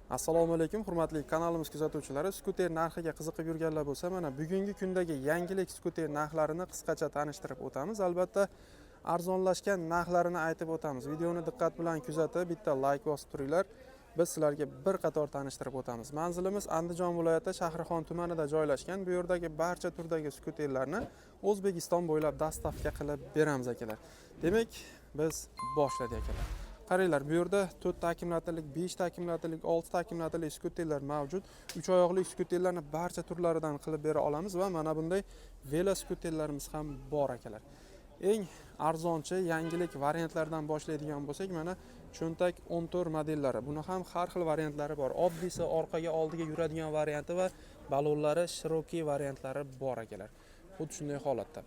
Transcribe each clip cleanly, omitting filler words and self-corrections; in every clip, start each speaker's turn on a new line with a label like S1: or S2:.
S1: Assalomu alaykum, hurmatli kanalimiz kuzatuvchilari. Skuter narxiga qiziqib yurganlar bo'lsa, mana bugungi kundagi yangilik skuter narxlarini qisqacha tanishtirib o'tamiz. Albatta, arzonlashgan narxlarini aytib o'tamiz. Videoni diqqat bilan kuzatib, bitta layk bosib turinglar. Biz sizlarga bir qator tanishtirib o'tamiz. Manzilimiz Andijon viloyati, Shahrixon tumanida joylashgan. Bu yerdagi barcha turdagi skuterlarni O'zbekiston bo'ylab доставка qilib beramiz, akalar. Demak, biz boshladik, akalar. Qaranglar, bu yerda to'rtta akkumulyatorlik, beshta akkumulyatorlik, oltita akkumulyatorlik skuterlar mavjud. Uch oyoqli skuterlarni barcha turlaridan qilib bera olamiz va mana bunday veloskuterlarimiz ham bor, akalar. Eng arzonchi yangilik variantlardan boshlaydigan bo'lsak, mana cho'ntak 14 modellari. Buni ham har xil variantlari bor. Oddiysi, orqaga, oldiga yuradigan varianti va balonlari широкий variantlari bor, akalar. Xuddi shunday holatda.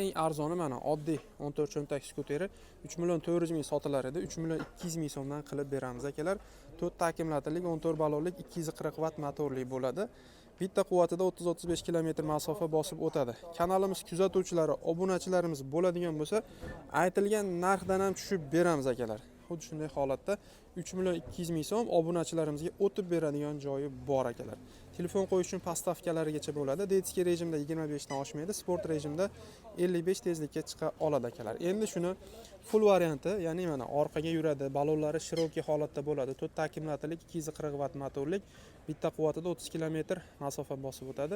S1: Eng arzoni mana oddiy 14 cho'ntak skuteri 3 million 400 ming sotilar edi. 3 million 200 ming so'mdan qilib beramiz, akalar. 4 ta akkumulyatorlik, 14 balonlik, 240 vatt motorli bo'ladi. Bitta quvvatida 30-35 kilometr masofa bosib o'tadi. Kanalimiz kuzatuvchilari, obunachilarimiz bo'ladigan bo'lsa, aytilgan narxdan ham tushib beramiz, akalar. Xuddi shunday holatda 3 million 200 ming so'm obunachilarimizga o'tib beradigan joyi bor, akalar. Telefon qo'yish uchun подставка larigacha bo'ladi. Детский rejimda 25 dan oshmaydi, sport rejimda 55 tezlikka chiqa oladi, akalar. Endi shuni full varianti, ya'ni mana orqaga yuradi, balonlari широкий holatda bo'ladi. 4 ta akkumulyatorlik, 240 vatt motorlik, bitta quvvatida 30 kilometr masofa bosib o'tadi.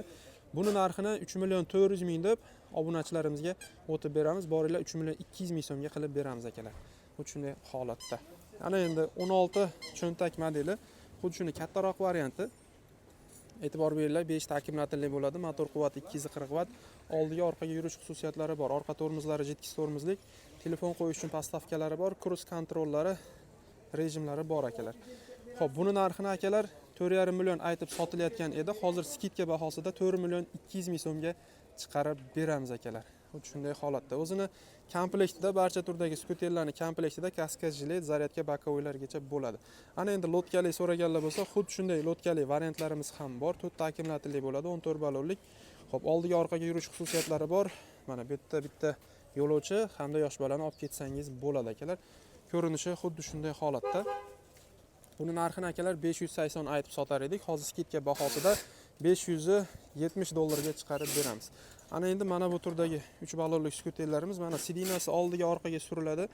S1: Buni narxini 3 million 400 ming deb obunachilarimizga o'tib beramiz. Boringlar, 3 million 200 ming so'mga qilib beramiz, akalar. Xuddi shunday holatda. Ana endi 16 cho'ntak modeli, xuddi shuni kattaroq varianti. E'tibor beringlar, 5 ta akkumulyatorli bo'ladi, motor quvvati 240 vatt, oldiga, orqaga yurish xususiyatlari bor, orqa tormozlari жидкий tormozlik, telefon qo'yish uchun подставка lari bor, круиз контроль lari, rejimlari bor, akalar. Xo'p, buni narxini, akalar, 4,5 million aytib sotilayotgan edi. Hozir скидка bahosida 4 million 200 ming so'mga chiqarib beramiz, akalar. Xuddi shunday holatda. O'zini komplektida, barcha turdagi skuterlarni komplektida kaska, jilet, зарядка, боковой largacha bo'ladi. Ana endi лодка li so'raganlar bo'lsa, xuddi shunday лодка li variantlarimiz ham bor. To'rtta akkumulyatorli bo'ladi, 14 ballonlik. Xo'p, oldiga, orqaga yurish xususiyatlari bor. Mana bu yerda bitta yo'lovchi hamda yosh bolani olib ketsangiz bo'ladi, akalar. Ko'rinishi xuddi shunday holatda. Buni narxini, akalar, 580 aytib sotar edik. Hozir скидка bahosida 570 dollarga chiqarib beramiz. Ana endi mana bu turdagi 3 ballonlik skuterlarimiz, mana сиденья si oldiga, orqaga suriladi.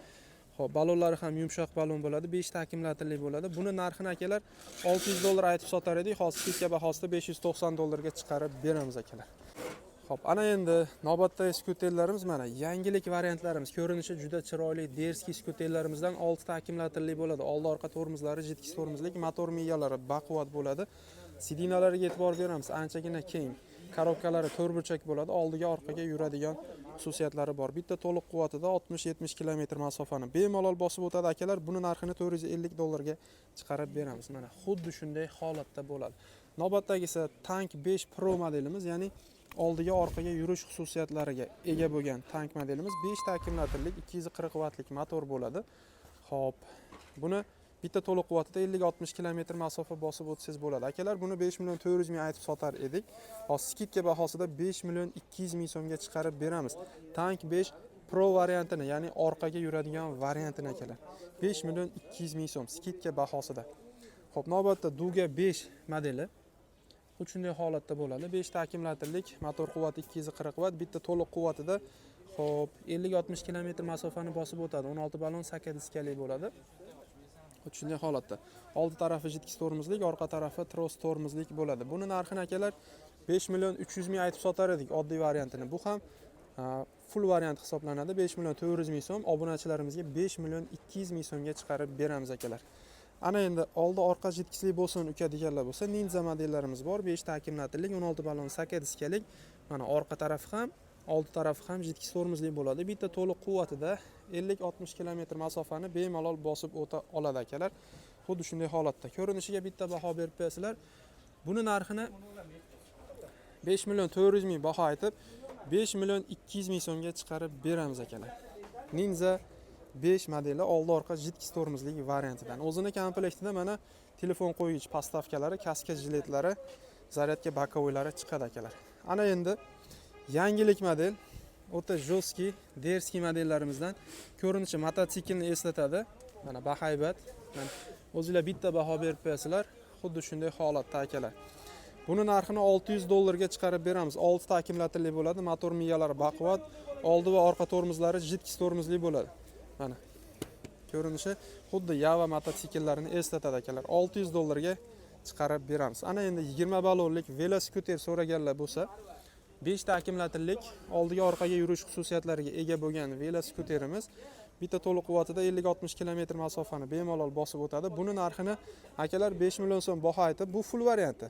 S1: Xo'p, ballonlari ham yumshoq ballon bo'ladi, 5 ta akkumulyatorli bo'ladi. Buni narxini, akalar, 600 dollar aytib sotar edik. Hozir скидка bahosida 590 dollarga chiqarib beramiz, akalar. Xo'p, ana endi navbatdagi skuterlarimiz, mana yangilik variantlarimiz. Ko'rinishi juda chiroyli, дерзкий skuterlarimizdan 6 ta akkumulyatorli bo'ladi. Oldi, orqa tormozlari жидкий tormozlik, motor miyalari baquvvat bo'ladi. Сиденья lariga e'tibor beramiz, anchagina keng. Коробка lari to'rtburchak bo'ladi, oldiga, orqaga yuradigan xususiyatlari bor. Bitta to'liq quvvatida 60-70 kilometr masofani bemalol bosib o'tadi, akalar. Buni narxini 450 dollarga chiqarib beramiz. Mana xuddi shunday holatda bo'ladi. Navbatdagisi Tank 5 Pro modelimiz, ya'ni oldiga, orqaga yurish xususiyatlariga ega bo'lgan tank modelimiz, 5 ta akkumulyatorlik, 240 vattlik motor bo'ladi. Xo'p, buni bitta to'liq quvvatida 50-60 kilometr masofa bosib o'tsangiz bo'ladi. Akalar, buni 5 million 400 ming aytib sotar edik. Hozir скидка bahosida 5 million 200 ming so'mga chiqarib beramiz. Tank 5 Pro variantini, ya'ni orqaga yuradigan variantini, akalar. 5 million 200 ming so'm скидка bahosida. Xo'p, navbatda Duga 5 modeli. Xuddi shunday holatda bo'ladi. 5 ta akkumulyatorlik, motor quvvati 240 vatt, bitta to'liq quvvatida, xo'p, 50-60 kilometr masofani bosib o'tadi. 16 ballon, saka diskali bo'ladi. Xuddi shunday holatda. Oldi tarafi жидкий tormozlik, orqa tarafi tros tormozlik bo'ladi. Buni narxini, akalar, 5 million 300 ming aytib sotar edik oddiy variantini. Bu ham full variant hisoblanadi. 5 million 400 ming so'm, obunachilarimizga 5 million 200 ming so'mga chiqarib beramiz, akalar. Ana endi oldi, orqa жидкий li bo'lsin, uka, deganlar bo'lsa, Ninja modellarimiz bor. 5 ta akkumulyatorlik, 16 ballon, saka diskalik. Mana orqa tarafi ham, oldi tarafi ham жидкий tormozli bo'ladi. Bitta to'liq quvvatida 50-60 kilometr masofani bemalol bosib o'ta oladi, akalar. Xuddi shunday holatda. Ko'rinishiga bitta baho berib qo'yasizlar. Buni narxini 5 million 400 ming baho aytib, 5 million 200 ming so'mga chiqarib beramiz, akalar. Ninja 5 modeli oldi, orqa жидкий tormozli variantidan. O'zini komplektida mana telefon qo'ygich подставка lari, kaska, jiletlari, зарядка, боковой lari chiqadi, akalar. Ana endi yangilik model, o'ta жесткий, дерзкий modellarimizdan, ko'rinishi mototsiklni eslatadi. Mana bahaybat. Mana O'zinglar bitta baho berib qo'yasizlar. Xuddi shunday holatda akalar. Buni narxini 600 dollarga chiqarib beramiz. 6 ta akkumulyatorli bo'ladi, motor miyalari baquvvat, oldi va orqa tormozlari жидкий tormozli bo'ladi. Mana. Ko'rinishi xuddi Jawa mototsiklarini eslatadi akalar. 600 dollarga chiqarib beramiz. Ana endi 20 ballonlik veloskuter so'raganlar bo'lsa, 5 ta akkumulyatorlik, oldiga orqaga yurish xususiyatlariga ega bo'lgan veloskuterimiz bitta to'liq quvvatida 50-60 km masofani bemalol bosib o'tadi. Buni narxini akalar 5 million so'm baho aytib, bu full varianti.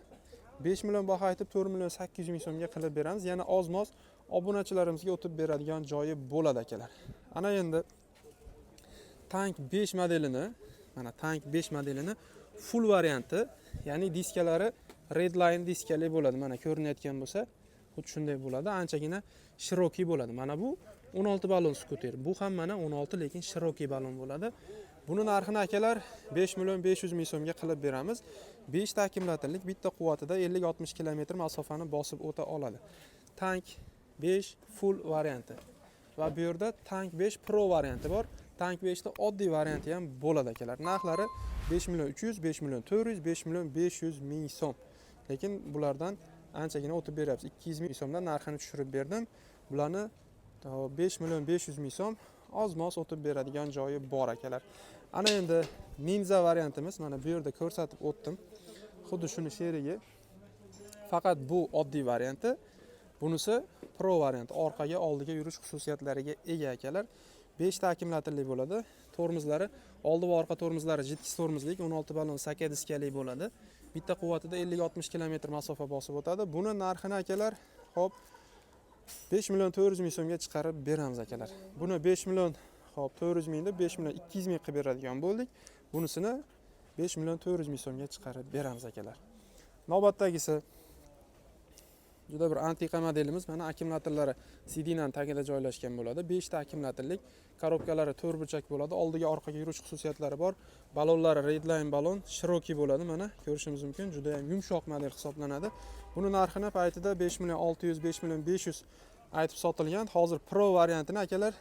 S1: 5 million baho aytib, 4 million 800 ming so'mga qilib beramiz. Yana oz-moz obunachilarimizga o'tib beradigan joyi bo'ladi akalar. Ana endi Tank 5 modelini, mana Tank 5 modelini full varianti, ya'ni diskalari Redline diskali bo'ladi. Mana ko'rinayotgan bo'lsa, xuddi shunday bo'ladi. Anchagina широкий bo'ladi. Mana bu 16 ballon skuter. Bu ham mana 16, lekin широкий ballon bo'ladi. Buni narxini akalar 5 million 500 ming so'mga qilib beramiz. 5 ta akkumulyatorlik, bitta quvvatida 50-60 km masofani bosib o'ta oladi. Tank 5 full varianti. Va bu yerda Tank 5 Pro varianti bor. Tank 5 ta oddiy varianti ham bo'ladi akalar. Narxlari 5 million 300, 5 million 400, 5 million 500 ming so'm. Lekin bulardan anchagina o'tib beryapmiz. 200 ming so'mdan narxini tushirib berdim. Bularni 5 million 500 ming so'm, oz-moz o'tib beradigan joyi bor akalar. Ana endi Ninja variantimiz, mana bu yerda ko'rsatib o'tdim. Xuddi shuni sherigi. Faqat bu oddiy varianti. Bunisi Pro varianti. Orqaga, oldiga yurish xususiyatlariga ega akalar. 5 ta akkumulyatorli bo'ladi. Tormozlari, oldi va orqa tormozlari жидкий tormozlik, 16 ballon saka diskali bo'ladi. Bitta quvvatida 50-60 km masofa bosib o'tadi. Buni narxini akalar, hop, 5 million 400 ming so'mga chiqarib beramiz akalar. Buni 5 million, hop, 400 mingni 5 million 200 ming qilib beradigan bo'ldik. Bunisini 5 million 400 ming so'mga chiqarib beramiz akalar. Navbatdagisi juda bir antiqa modelimiz. Mana akkumulyatorlari сиденья ni tagida joylashgan bo'ladi. 5 ta akkumulyatorlik, korobkalari to'rt burchak bo'ladi. Oldiga, orqaga yurish xususiyatlari bor. Ballonlari Redline ballon, широкий bo'ladi. Mana ko'rishimiz mumkin. Juda ham yumshoq model hisoblanadi. Buni narxini paytida 5 million 600, 5 million 500 aytib sotilgan. Hozir Pro variantini akalar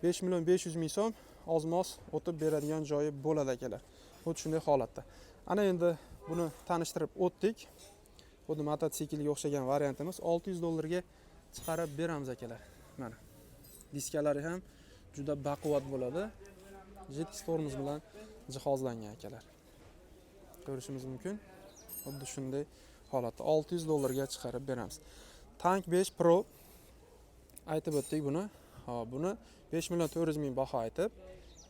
S1: 5 million 500 ming so'm, oz-moz o'tib beradigan joyi bo'ladi akalar. Xuddi shunday holatda. Ana endi buni tanishtirib o'tdik. Xuddi mototsiklga o'xshagan variantimiz 600 dollarga chiqarib beramiz akalar. Mana. Diskalari ham juda baquvvat bo'ladi. Жидкий tormoz bilan jihozlangan akalar. Ko'rishimiz mumkin. Xuddi shunday holatda 600 dollarga chiqarib beramiz. Tank 5 Pro aytib o'tdik buni. Hop, buni 5 million 400 ming baho aytib,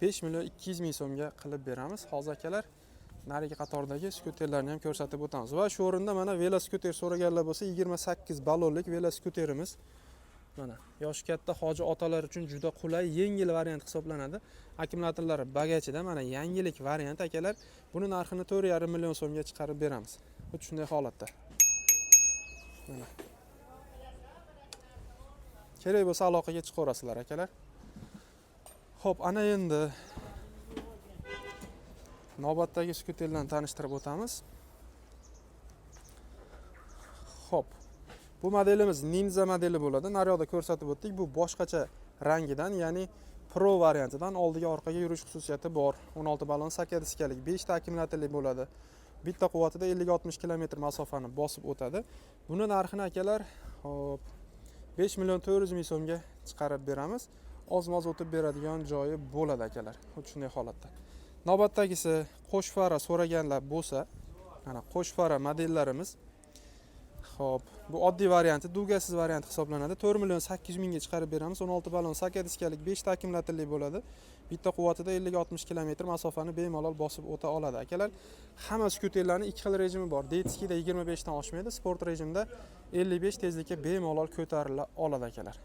S1: 5 million 200 ming so'mga qilib beramiz. Hozir akalar narigi qatordagi skuterlarni ham ko'rsatib o'tamiz. Va shu o'rinda mana veloskuter so'raganlar bo'lsa, 28 ballonlik veloskuterimiz. Mana yoshi katta hoji otalar uchun juda qulay, yengil variant hisoblanadi. Akkumulyatorlari bagajida, mana yangilik variant akalar. Buni narxini 4,5 million so'mga chiqarib beramiz. Xuddi shunday holatda. Mana. Kerak bo'lsa aloqaga chiqaverasizlar akalar. Xo'p, ana endi navbatdagi skuterlarni tanishtirib o'tamiz. Xo'p. Bu modelimiz Ninja modeli bo'ladi. Naryoqda ko'rsatib o'tdik. Bu boshqacha rangidan, ya'ni Pro variantidan, oldiga orqaga yurish xususiyati bor. 16 ballon saka diskalik, 5 ta akkumulyatorli bo'ladi. Bitta quvvatida 50-60 km masofani bosib o'tadi. Buni narxini akalar, hop, 5 million 400 ming so'mga chiqarib beramiz. Oz-moz o'tib beradigan joyi bo'ladi akalar. Xuddi shunday holatda. Navbatdagisi qo'sh fara so'raganlar bo'lsa, mana qo'sh fara modellarimiz. Xo'p, bu oddiy varianti, дуга siz variant hisoblanadi. 4 million 800 mingga chiqarib beramiz. 16 ballon saka diskalik, 5 ta akkumulyatorli bo'ladi. Bitta quvvatida 50-60 km masofani bemalol bosib o'ta oladi akalar. Hamma skuterlarning ikki xil rejimi bor. Детский da 25 dan oshmaydi, sport rejimda 55 tezlikka bemalol ko'tarila oladi akalar.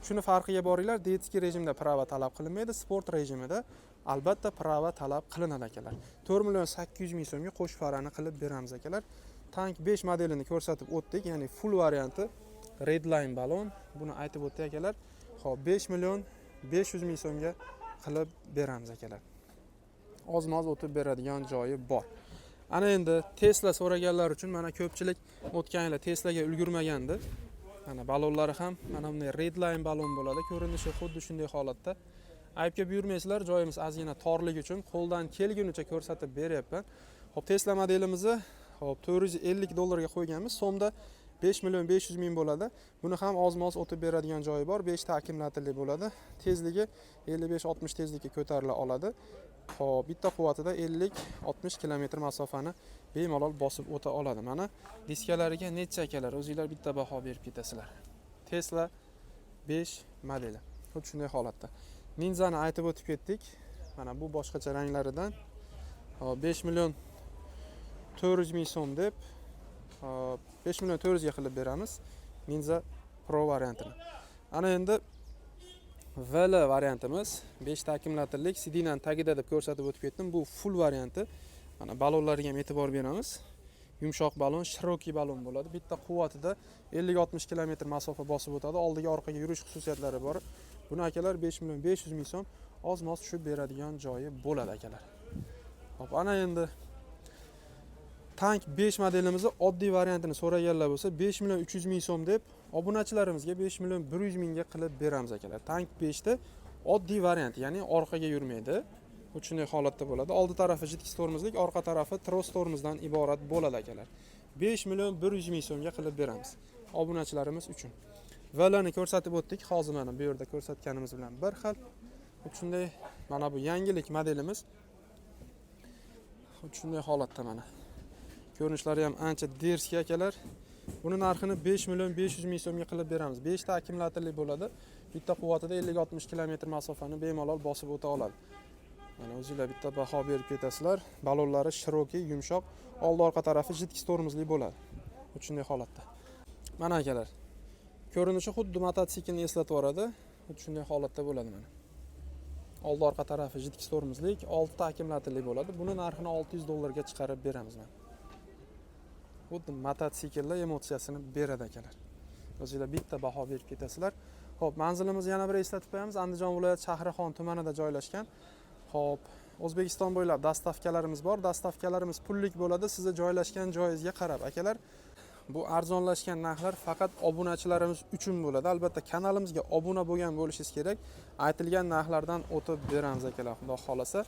S1: Shuni farqiga boringlar, детский rejimda права talab qilinmaydi, sport rejimida albatta права talab qilinadi akalar. 4 million 800 ming so'mga qo'sh farani qilib beramiz akalar. Tank 5 modelini ko'rsatib o'tdik, ya'ni full varianti Redline balon. Buni aytib o'tdik akalar. Xo'p, 5 million 500 ming so'mga qilib beramiz akalar. Oz-moz o'tib beradigan joyi bor. Ana endi Tesla so'raganlar uchun, mana ko'pchilik o'tgan yili Teslaga ulgurmagandi. Mana ballonlari ham mana bunday Redline balon bo'ladi. Ko'rinishi xuddi shunday holatda. Aybga buyurmaysizlar, joyimiz ozgina torligi uchun qo'ldan kelgunicha ko'rsatib beryapman. Xo'p, Tesla modelimizni, xo'p, 450 dollarga qo'yganmiz. So'mda 5 million 500 ming bo'ladi. Buni ham ozma-oz o'tib beradigan joyi bor. 5 ta akkumulyatorli bo'ladi. Tezligi 55-60 tezlikka ko'tarila oladi. Xo'p, bitta quvvatida 50-60 kilometr masofani bemalol bosib o'ta oladi. Mana diskalariga necha, akalar, o'zinglar bitta baho berib ketasizlar. Tesla 5 modeli. Xuddi shunday holatda. Ninjani aytib o'tib ketdik. Mana bu boshqacha ranglaridan. Xo'p, 5 million 400 ming so'm deb, xo'p, 5 million 400 ga qilib beramiz Ninja Pro variantini. Ana endi VL variantimiz 5 ta akkumulyatorlik, сиденье ni tagida deb ko'rsatib o'tib ketdim. Bu full varianti. Mana balonlarga ham e'tibor beramiz. Yumshoq balon, широкий balon bo'ladi. Bitta quvvatida 50-60 kilometr masofa bosib o'tadi. Oldiga, orqaga yurish xususiyatlari bor. Buni, akalar, 5 million 500 ming so'm, ozmoz tushib beradigan joyi bo'ladi, akalar. Xo'p, ana endi Tank 5 modelimizni oddiy variantini so'raganlar bo'lsa, 5 million 300 ming so'm deb obunachilarimizga 5 million 100 mingga qilib beramiz, akalar. Tank 5 ta oddiy variant, ya'ni orqaga yurmaydi. Xuddi shunday holatda bo'ladi. Oldi tarafi жидкий tormozlik, orqa tarafi tros tormozdan iborat bo'ladi, akalar. 5 million 100 ming so'mga qilib beramiz obunachilarimiz uchun. VLni ko'rsatib o'tdik. Hozir mana bu yerda ko'rsatganimiz bilan bir xil. Xuddi shunday mana bu yangilik modelimiz. Xuddi shunday holatda mana. Ko'rinishlari ham ancha дерзкий, akalar. Buni narxini 5 million 500 ming so'mga qilib beramiz. 5 ta akkumulyatorli bo'ladi. Bitta quvvatida 50-60 kilometr masofani bemalol bosib o'ta oladi. Mana o'zinglar bitta baho berib ketasizlar. Balonlari широкий, yumshoq, oldi orqa tarafi жидкий tormozli bo'ladi. Xuddi shunday holatda. Mana, akalar. Ko'rinishi xuddi mototsiklni eslatib yuboradi. Xuddi shunday holatda bo'ladi mana. Oldi orqa tarafi жидкий tormozlik, 6 ta akkumulyatorli bo'ladi. Buni narxini 600 dollarga chiqarib beramiz mana. Xuddi mototsikllar emotsiyasini beradi, akalar. O'zinglar bitta baho berib ketasizlar. Xo'p, manzilimizni yana bir eslatib qo'yamiz. Andijon viloyati Shahrixon tumanida joylashgan. Xo'p, O'zbekiston bo'ylab доставка larimiz bor. Доставка larimiz pullik bo'ladi. Sizni joylashgan joyingizga qarab, akalar. Bu arzonlashgan narxlar faqat obunachilarimiz uchun bo'ladi. Albatta kanalimizga obuna bo'lgan bo'lishingiz kerak. Aytilgan narxlardan o'tib beramiz, akalar, xudo xolasa.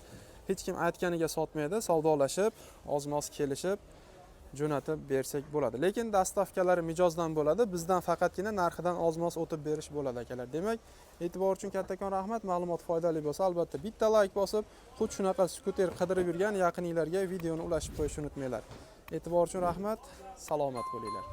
S1: Hech kim aytganiga sotmaydi, savdolashib, ozmoz kelishib jo'natib bersak bo'ladi. Lekin доставка lari mijozdan bo'ladi. Bizdan faqatgina narxidan ozmoz o'tib berish bo'ladi, akalar. Demak, e'tibor uchun kattakon rahmat. Ma'lumot foydali bo'lsa, albatta bitta layk bosib, xuddi shunaqa skuter qidirib yurgan yaqininglarga videoni ulashib qo'yishni unutmanglar. E'tibor uchun rahmat. Salomat bo'linglar.